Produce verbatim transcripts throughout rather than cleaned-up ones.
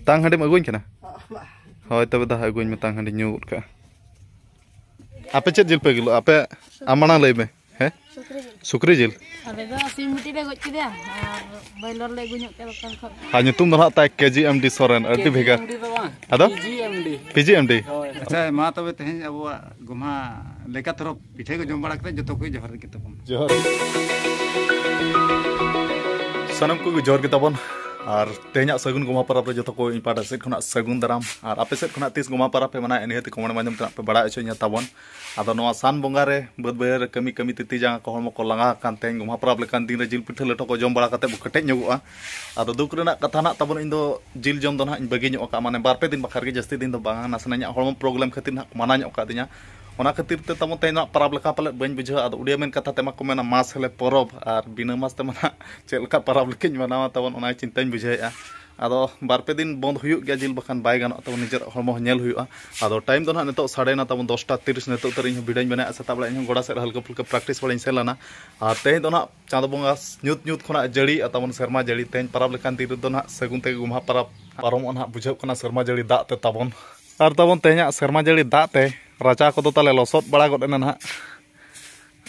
ᱛᱟᱝ ᱦᱟᱺᱰᱤᱢ ᱟᱹᱜᱩᱧ ᱠᱟᱱᱟ? ᱦᱳᱭ, ᱛᱚᱵᱮ ᱫᱟ, ᱟᱹᱜᱩᱧ ᱢᱮ, ᱛᱟᱝ ᱦᱟᱺᱰᱤ ᱧᱩ ᱜᱚᱫ ᱠᱟᱜᱼᱟ᱾ ᱟᱯᱮ ᱪᱮᱫ ᱡᱤᱞ ᱯᱮ ᱟᱹᱜᱩ ᱞᱮᱫᱼᱟ? ᱟᱯᱮ ᱟᱢ ᱢᱟᱲᱟᱝ ᱞᱟᱹᱭ ᱢᱮ᱾ ᱦᱮᱸ? ᱥᱩᱠᱨᱤ ᱡᱤᱞ᱾ ᱥᱩᱠᱨᱤ ᱡᱤᱞ? ᱟᱞᱮ ᱫᱚ ᱥᱤᱢ ᱢᱤᱫᱴᱤᱡ ᱞᱮ ᱜᱚᱡ ᱠᱮᱫᱮᱭᱟ ᱟᱨ ᱵᱚᱭᱞᱟᱨ ᱞᱮ ᱟᱹᱜᱩ ᱧᱚᱜ ᱠᱮᱫ ᱫᱚᱠᱟᱱ ᱠᱷᱚᱱ᱾ ᱟᱨ ᱧᱩᱛᱩᱢ ᱫᱚ ᱱᱟᱦᱟᱜ ᱛᱟᱭ ᱠᱮ ᱡᱤ ᱮᱢ ᱰᱤ ᱥᱚᱨᱮᱱ, ᱟᱹᱰᱤ ᱵᱷᱮᱜᱟᱨ᱾ ᱠᱮ ᱡᱤ ᱮᱢ ᱰᱤ ᱫᱚ ᱵᱟᱝ, ᱟᱫᱚ? ᱯᱤ ᱡᱤ ᱮᱢ ᱰᱤ᱾ ᱦᱳᱭ᱾ ᱟᱪᱪᱷᱟ, ᱢᱟ ᱛᱚᱵᱮ ᱛᱮᱦᱮᱧ ᱟᱵᱚᱣᱟᱜ ᱜᱚᱢᱦᱟ ᱞᱮᱠᱟ ᱛᱚᱨᱚᱯ ᱯᱤᱴᱷᱟᱹ ᱠᱚ ᱡᱚᱢ ᱵᱟᱲᱟ ᱠᱟᱛᱮ ᱡᱚᱛᱚ ᱠᱚ ᱡᱚᱦᱟᱨ ᱜᱮ ᱛᱟᱵᱚᱱ᱾ ᱡᱚᱦᱟᱨ᱾ ᱥᱟᱱᱟᱢ ᱠᱚᱜᱮ ᱡᱚᱦᱟᱨ ᱜᱮ ᱛᱟᱵᱚᱱ᱾ ᱟᱨ ᱛᱮᱦᱮᱧᱟᱜ ᱥᱟᱹᱜᱩᱱ ᱜᱚᱢᱦᱟ ᱯᱚᱨᱚᱵᱽ ᱨᱮ ᱡᱚᱛᱚ ᱠᱚ ᱤᱧ ᱯᱟᱦᱴᱟ ᱥᱮᱫ ᱠᱷᱚᱱᱟᱜ ᱥᱟᱹᱜᱩᱱ ᱫᱟᱨᱟᱢ᱾ ᱟᱨ ᱟᱯᱮ ᱥᱮᱫ ᱠᱷᱚᱱᱟᱜ ᱛᱤᱥ ᱜᱚᱢᱦᱟ ᱯᱚᱨᱚᱵᱽ ᱯᱮ ᱢᱟᱱᱟᱣᱮᱫᱼᱟ, ᱱᱤᱦᱟᱹᱛ ᱠᱚᱢᱮᱱᱴ ᱢᱟᱫᱽᱫᱷᱚᱢ ᱛᱮ ᱱᱟᱜ ᱯᱮ ᱵᱟᱲᱟᱭ ᱦᱚᱪᱚᱧᱟ ᱛᱟᱵᱚᱱ᱾ ᱟᱫᱚ ᱱᱚᱣᱟ ᱥᱟᱱ ᱵᱚᱸᱜᱟ ᱨᱮ ᱵᱟᱹᱫᱽ ᱵᱟᱹᱭᱦᱟᱹᱲ ᱨᱮ ᱠᱟᱹᱢᱤ ᱠᱟᱹᱢᱤ ᱛᱮ ᱛᱤ ᱡᱟᱸᱜᱟ ᱠᱚ ᱦᱚᱲᱢᱚ ᱠᱚ ᱞᱟᱸᱜᱟ ᱟᱠᱟᱱ ᱛᱮᱦᱮᱧ ᱜᱚᱢᱦᱟ ᱯᱚᱨᱚᱵᱽ ᱞᱮᱠᱟᱱ ᱫᱤᱱ ᱨᱮ ᱡᱤᱞ ᱯᱤᱴᱷᱟᱹ ᱞᱮᱴᱚ ᱠᱚ ᱡᱚᱢ ᱵᱟᱲᱟ ᱠᱟᱛᱮ ᱵᱚ ᱠᱮᱴᱮᱡ ᱧᱚᱜᱚᱜᱼᱟ᱾ ᱟᱫᱚ ᱫᱩᱠ ᱨᱮᱱᱟᱜ ᱠᱟᱛᱷᱟ ᱱᱟᱜ ᱛᱟᱵᱚᱱ, ᱤᱧ ᱫᱚ ᱡᱤᱞ ᱡᱚᱢ ᱫᱚ ᱱᱟᱦᱟᱜ ᱤᱧ ᱵᱟᱹᱜᱤ ᱧᱚᱜ ᱟᱠᱟᱫᱼᱟ, ᱢᱟᱱᱮ ᱵᱟᱨ ᱯᱮ ᱫᱤᱱ ᱵᱟᱠᱷᱨᱟ ᱜᱮ, ᱡᱟᱹᱥᱛᱤ ᱫᱤᱱ ᱫᱚ ᱵᱟᱝᱟ, ᱱᱟᱥᱮᱱᱟᱜ ᱤᱧᱟᱹᱜ ᱦᱚᱲᱢᱚ ᱯᱨᱚᱵᱞᱮᱢ ᱠᱷᱟᱹᱛᱤᱨ ᱱᱟᱦᱟᱜ ᱠᱚ ᱢᱟᱱᱟ ᱧᱚᱜ ᱟᱠᱟᱫᱤᱧᱟ᱾ ᱚᱱᱟ ᱠᱷᱟᱹᱛᱤᱨ ᱛᱮ ᱛᱟᱵᱚᱱ ᱛᱮᱦᱮᱧ ᱱᱟᱦᱟᱜ ᱯᱚᱨᱚᱵᱽ ᱞᱮᱠᱟ ᱯᱟᱞᱮᱫ ᱵᱟᱹᱧ ᱵᱩᱡᱷᱟᱹᱣᱟ᱾ ᱟᱫᱚ ᱩᱲᱤᱭᱟ ᱢᱮᱱ ᱠᱟᱛᱷᱟ ᱛᱮᱢᱟ ᱠᱚ ᱢᱮᱱᱟ ᱢᱟᱥ ᱦᱮᱞᱮ ᱯᱚᱨᱚᱵᱽ, ᱟᱨ ᱵᱤᱱᱟᱹ ᱢᱟᱥ ᱛᱮᱢᱟ ᱱᱟᱦᱟᱜ ᱪᱮᱫ ᱞᱮᱠᱟ ᱯᱚᱨᱚᱵᱽ ᱞᱮᱠᱟᱧ ᱢᱟᱱᱟᱣᱟ ᱛᱟᱵᱚᱱ, ᱚᱱᱟ ᱪᱤᱱᱛᱟᱹᱧ ᱵᱩᱡᱷᱟᱹᱣᱮᱫᱼᱟ᱾ ᱟᱫᱚ ᱵᱟᱨ ᱯᱮ ᱫᱤᱱ ᱵᱚᱱᱫ ᱦᱩᱭᱩᱜ ᱜᱮᱭᱟ ᱡᱤᱞ, ᱵᱟᱠᱷᱟᱱ ᱵᱟᱭ ᱜᱟᱱᱚᱜ ᱛᱟᱵᱚᱱ, ᱱᱤᱡᱮᱨᱟᱜ ᱦᱚᱲᱢᱚ ᱦᱚᱸ ᱧᱮᱞ ᱦᱩᱭᱩᱜᱼᱟ᱾ ᱟᱫᱚ ᱴᱟᱭᱤᱢ ᱫᱚ ᱱᱟᱦᱟᱜ ᱱᱤᱛᱚᱜ ᱥᱟᱰᱮᱭᱮᱱᱟ ᱛᱟᱵᱚᱱ ᱫᱚᱥᱴᱟ ᱛᱤᱨᱤᱥ᱾ ᱱᱤᱛᱚᱜ ᱩᱛᱟᱹᱨ ᱤᱧ ᱦᱚᱸ ᱵᱷᱤᱰᱤᱭᱳᱧ ᱵᱮᱱᱟᱣᱮᱫᱼᱟ, ᱥᱮᱛᱟᱜ ᱵᱮᱲᱟ ᱤᱧ ᱦᱚᱸ ᱜᱚᱰᱟ ᱥᱮᱫ ᱦᱟᱞᱠᱟ ᱯᱷᱩᱞᱠᱟ ᱯᱨᱮᱠᱴᱤᱥ ᱵᱟᱲᱟᱧ ᱥᱮᱱ ᱞᱮᱱᱟ᱾ ᱟᱨ ᱛᱮᱦᱮᱧ ᱫᱚ ᱱᱟᱦᱟᱜ ᱪᱟᱸᱫᱚ ᱵᱚᱸᱜᱟ ᱧᱩᱛ ᱧᱩᱛ ᱠᱷᱚᱱᱟᱜ ᱡᱟᱹᱲᱤᱭᱮᱫᱼᱟ ᱛᱟᱵᱚᱱ ᱥᱮᱨᱢᱟ ᱡᱟᱹᱲᱤ᱾ ᱛᱮᱦᱮᱧ ᱯᱚᱨᱚᱵᱽ ᱞᱮᱠᱟᱱ ᱫᱤᱱ ᱨᱮᱫᱚ ᱱᱟᱦᱟᱜ ᱥᱟᱹᱜᱩᱱ ᱛᱮᱜᱮ ᱜᱚᱢᱦᱟ ᱯᱚᱨᱚᱵᱽ ᱯᱟᱨᱚᱢᱚᱜᱼᱟ ᱱᱟᱦᱟᱜ, ᱵᱩᱡᱷᱟᱹᱜ ᱠᱟᱱᱟ ᱥᱮᱨᱢᱟ ᱡᱟᱹᱲᱤ ᱫᱟᱜ ᱛᱮ ᱛᱟᱵᱚᱱ᱾ ᱟᱨ ᱛᱟᱵᱚᱱ ᱛᱮᱦᱮᱧᱟᱜ ᱥᱮᱨᱢᱟ ᱡᱟᱹᱲᱤ ᱫᱟᱜ ᱛᱮ ᱨᱟᱪᱟ ᱠᱚᱫᱚ ᱛᱟᱞᱮ ᱞᱚᱥᱚᱫ ᱵᱟᱲᱟ ᱜᱚᱫ ᱮᱱᱟ ᱱᱟᱦᱟᱜ᱾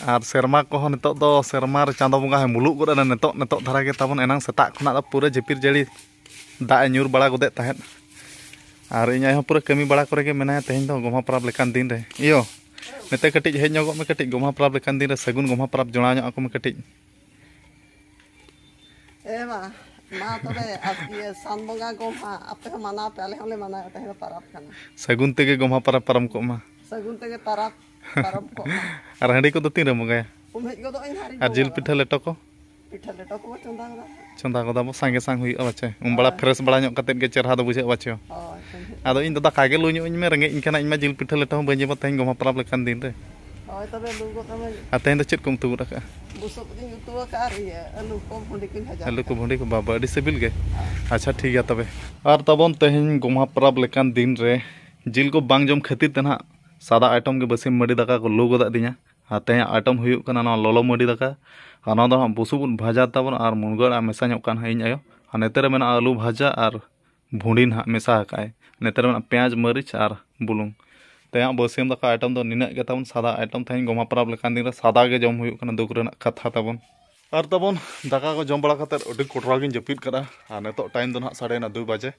ᱟᱨ ᱥᱮᱨᱢᱟ ᱠᱚᱦᱚᱸ ᱱᱤᱛᱚᱜ ᱫᱚ ᱥᱮᱨᱢᱟ ᱨᱮ ᱪᱟᱸᱫᱚ ᱵᱚᱸᱜᱟ ᱦᱚᱸᱭ ᱢᱩᱞᱩᱜ ᱜᱚᱫ ᱮᱱᱟ ᱱᱤᱛᱚᱜ, ᱱᱤᱛᱚᱜ ᱫᱷᱟᱨᱟ ᱜᱮ ᱛᱟᱵᱚᱱ᱾ ᱮᱱᱟᱝ ᱥᱮᱛᱟᱜ ᱠᱷᱚᱱᱟᱜ ᱫᱚ ᱯᱩᱨᱟᱹ ᱡᱷᱤᱯᱤᱨ ᱡᱟᱹᱲᱤ ᱫᱟᱜ ᱮ ᱧᱩᱨ ᱵᱟᱲᱟ ᱜᱚᱫᱮᱫ ᱛᱟᱦᱮᱸᱫ᱾ ᱟᱨ ᱤᱧ ᱟᱭᱳ ᱦᱚᱸ ᱯᱩᱨᱟᱹ ᱠᱟᱹᱢᱤ ᱵᱟᱲᱟ ᱠᱚᱨᱮ ᱜᱮ ᱢᱮᱱᱟᱭᱟ ᱛᱮᱦᱮᱧ ᱫᱚ ᱜᱚᱢᱦᱟ ᱯᱚᱨᱚᱵᱽ ᱞᱮᱠᱟᱱ ᱫᱤᱱ ᱨᱮ᱾ ᱤᱭᱳ, ᱱᱚᱛᱮ ᱠᱟᱹᱴᱤᱡ ᱦᱮᱡ ᱧᱚᱜᱚᱜ ᱢᱮ ᱠᱟᱹᱴᱤᱡ, ᱜᱚᱢᱦᱟ ᱯᱚᱨᱚᱵᱽ ᱞᱮᱠᱟᱱ ᱫᱤᱱ ᱨᱮ ᱥᱟᱹᱜᱩᱱ ᱜᱚᱢᱦᱟ ᱯᱚᱨᱚᱵᱽ ᱡᱚᱲᱟᱣ ᱧᱚᱜ ᱟᱠᱚ ᱢᱮ ᱠᱟᱹᱴᱤᱡ᱾ ᱮ ᱢᱟ, ᱢᱟ ᱛᱚᱵᱮ, ᱟᱨ ᱤᱭᱟᱹ, ᱥᱟᱱ ᱵᱚᱸᱜᱟ ᱜᱚᱢᱦᱟ ᱟᱯᱮ ᱦᱚᱸ ᱢᱟᱱᱟᱣ ᱯᱮ, ᱟᱞᱮ ᱦᱚᱸᱞᱮ ᱢᱟᱱᱟᱣᱟ, ᱛᱮᱦᱮᱧ ᱫᱚ ᱯᱟᱨᱟᱵᱽ ᱠᱟᱱᱟ᱾ ᱥᱟᱹᱜᱩᱱ ᱛᱮᱜᱮ ᱜᱚᱢᱦᱟ ᱯᱟᱨᱟᱵᱽ ᱯᱟᱨᱚᱢ ᱠᱚᱜ ᱢᱟ᱾ ᱥᱟᱹᱜᱩᱱ ᱛᱮᱜᱮ ᱯᱟᱨᱟᱵᱽ ᱯᱟᱨᱚᱢ ᱠᱚᱜ ᱢᱟ᱾ ᱟᱨ ᱦᱟᱺᱰᱤ ᱠᱚᱫᱚ ᱛᱤᱱ ᱨᱮᱢ ᱵᱚᱸᱜᱟᱭᱟ? ᱩᱢ ᱦᱮᱡ ᱜᱚᱫᱚᱜ ᱟᱹᱧ ᱦᱟᱸᱜ, ᱟᱨ ᱡᱤᱞ ᱵᱚᱸᱜᱟ ᱯᱤᱴᱷᱟᱹ ᱞᱮᱴᱚ ᱠᱚ? ᱯᱤᱴᱷᱟᱹ ᱞᱮᱴᱚ ᱠᱚᱵᱚ ᱪᱚᱸᱫᱟ ᱜᱚᱫᱟ᱾ ᱪᱚᱸᱫᱟ ᱜᱚᱫᱟ ᱵᱚ, ᱥᱟᱸᱜᱮ ᱥᱟᱝ ᱦᱩᱭᱩᱜᱼᱟ ᱯᱟᱪᱮ᱾ ᱩᱢ ᱵᱟᱲᱟ ᱦᱳᱭ᱾ ᱯᱷᱨᱮᱥ ᱵᱟᱲᱟ ᱧᱚᱜ ᱠᱟᱛᱮᱫ ᱜᱮ ᱪᱮᱨᱦᱟ ᱫᱚ ᱵᱩᱡᱷᱟᱹᱜᱼᱟ ᱯᱟᱪᱮ᱾ ᱦᱳᱭ, ᱦᱳᱭ᱾ ᱟᱫᱚ ᱤᱧ ᱫᱟᱫᱟ ᱠᱟᱜᱮ ᱞᱩ ᱧᱚᱜ ᱟᱹᱧ ᱢᱮ, ᱨᱮᱸᱜᱮᱡ ᱤᱧ ᱠᱟᱱᱟ, ᱤᱧ ᱢᱟ ᱡᱤᱞ ᱯᱤᱴᱷᱟᱹ ᱞᱮᱴᱚ ᱦᱚᱸ ᱵᱟᱹᱧ ᱡᱚᱢᱟ ᱛᱮᱦᱮᱧ ᱜᱚᱢᱦᱟ ᱯᱟᱨᱟᱵᱽ ᱞᱮᱠᱟᱱ ᱫᱤᱱ ᱨᱮ᱾ ᱦᱳᱭ, ᱛᱚᱵᱮ ᱞᱩ ᱜᱚᱫ ᱟᱹᱧ᱾ ᱟᱨ ᱛᱮᱦᱮᱧ ᱫᱚ ᱪᱮᱫ ᱠᱚᱢ ᱩᱛᱩ ᱜᱚᱫ ᱟᱠᱟᱜᱼᱟ? ᱵᱩᱥᱩᱵ ᱩᱫ ᱤᱧ ᱩᱛᱩ ᱟᱠᱟᱫᱼᱟ ᱟᱨ ᱤᱭᱟᱹ, ᱟᱹᱞᱩ ᱠᱚ ᱵᱷᱩᱸᱰᱤ ᱠᱚᱧ ᱵᱷᱟᱡᱟ ᱟᱹᱞᱩ ᱠᱚ ᱟᱠᱟᱫᱼᱟ᱾ ᱵᱷᱩᱸᱰᱤ ᱠᱚ, ᱵᱟᱵᱟ, ᱟᱹᱰᱤ ᱥᱤᱵᱤᱞ ᱜᱮ᱾ ᱦᱳᱭ᱾ ᱟᱪᱪᱷᱟ, ᱴᱷᱤᱠ ᱜᱮᱭᱟ ᱛᱚᱵᱮ᱾ ᱟᱨ ᱛᱟᱵᱚᱱ ᱛᱮᱦᱮᱧ ᱜᱚᱢᱦᱟ ᱯᱟᱨᱟᱵᱽ ᱞᱮᱠᱟᱱ ᱫᱤᱱ ᱨᱮ ᱡᱤᱞ ᱠᱚ ᱵᱟᱝ ᱡᱚᱢ ᱠᱷᱟᱹᱛᱤᱨ ᱛᱮ ᱱᱟᱦᱟᱜ ᱥᱟᱫᱟ ᱟᱭᱴᱚᱢ ᱜᱮ ᱵᱟᱹᱥᱤ ᱢᱟᱹᱰᱤ ᱫᱟᱠᱟ ᱠᱚ ᱞᱩ ᱜᱚᱫ ᱟᱹᱫᱤᱧᱟ᱾ ᱟᱨ ᱛᱮᱦᱮᱧᱟᱜ ᱟᱭᱴᱚᱢ ᱦᱩᱭᱩᱜ ᱠᱟᱱᱟ ᱱᱚᱣᱟ ᱞᱚᱞᱚ ᱢᱟᱹᱰᱤ ᱫᱟᱠᱟ, ᱟᱨ ᱱᱚᱣᱟ ᱫᱚ ᱦᱟᱸᱜ ᱵᱩᱥᱩᱵ ᱩᱫ ᱵᱷᱟᱡᱟ ᱛᱟᱵᱚᱱ ᱟᱨ ᱢᱩᱱᱜᱟᱹ ᱟᱲᱟᱜ ᱢᱮᱥᱟ ᱧᱚᱜ ᱠᱟᱱ ᱦᱟᱸᱜ ᱤᱧ ᱟᱭᱳ᱾ ᱟᱨ ᱱᱚᱛᱮ ᱨᱮ ᱢᱮᱱᱟᱜᱼᱟ ᱟᱹᱞᱩ ᱵᱷᱟᱡᱟ ᱟᱨ ᱵᱷᱩᱸᱰᱤ ᱱᱟᱦᱟᱜ ᱢᱮᱥᱟ ᱟᱠᱟᱫ ᱟᱭ᱾ ᱱᱮᱛᱟᱨ ᱢᱮᱱᱟᱜ ᱯᱮᱸᱭᱟᱡᱽ, ᱢᱟᱹᱨᱤᱪ ᱟᱨ ᱵᱩᱞᱩᱝ᱾ ᱛᱮᱦᱮᱧᱟᱜ ᱵᱟᱹᱥᱭᱟᱹᱢ ᱫᱟᱠᱟ ᱟᱭᱴᱮᱢ ᱫᱚ ᱱᱤᱱᱟᱹᱜ ᱜᱮ ᱛᱟᱵᱚᱱ᱾ ᱥᱟᱫᱟ ᱟᱭᱴᱮᱢ ᱛᱮᱦᱮᱧ ᱜᱚᱢᱦᱟ ᱯᱚᱨᱚᱵᱽ ᱞᱮᱠᱟᱱ ᱫᱤᱱ ᱨᱮ ᱥᱟᱫᱟ ᱜᱮ ᱡᱚᱢ ᱦᱩᱭᱩᱜ ᱠᱟᱱᱟ, ᱫᱩᱠ ᱨᱮᱱᱟᱜ ᱠᱟᱛᱷᱟ ᱛᱟᱵᱚᱱ᱾ ᱟᱨ ᱛᱟᱵᱚᱱ ᱫᱟᱠᱟ ᱠᱚ ᱡᱚᱢ ᱵᱟᱲᱟ ᱠᱟᱛᱮᱫ ᱟᱹᱰᱤ ᱠᱚᱴᱨᱟ ᱜᱤᱧ ᱡᱟᱹᱯᱤᱫ ᱠᱟᱫᱟ᱾ ᱟᱨ ᱱᱤᱛᱚᱜ ᱴᱟᱭᱤᱢ ᱫᱚ ᱱᱟᱦᱟᱜ ᱥᱟᱰᱮᱭᱮᱱᱟ ᱫᱩ ᱵᱟᱡᱮ᱾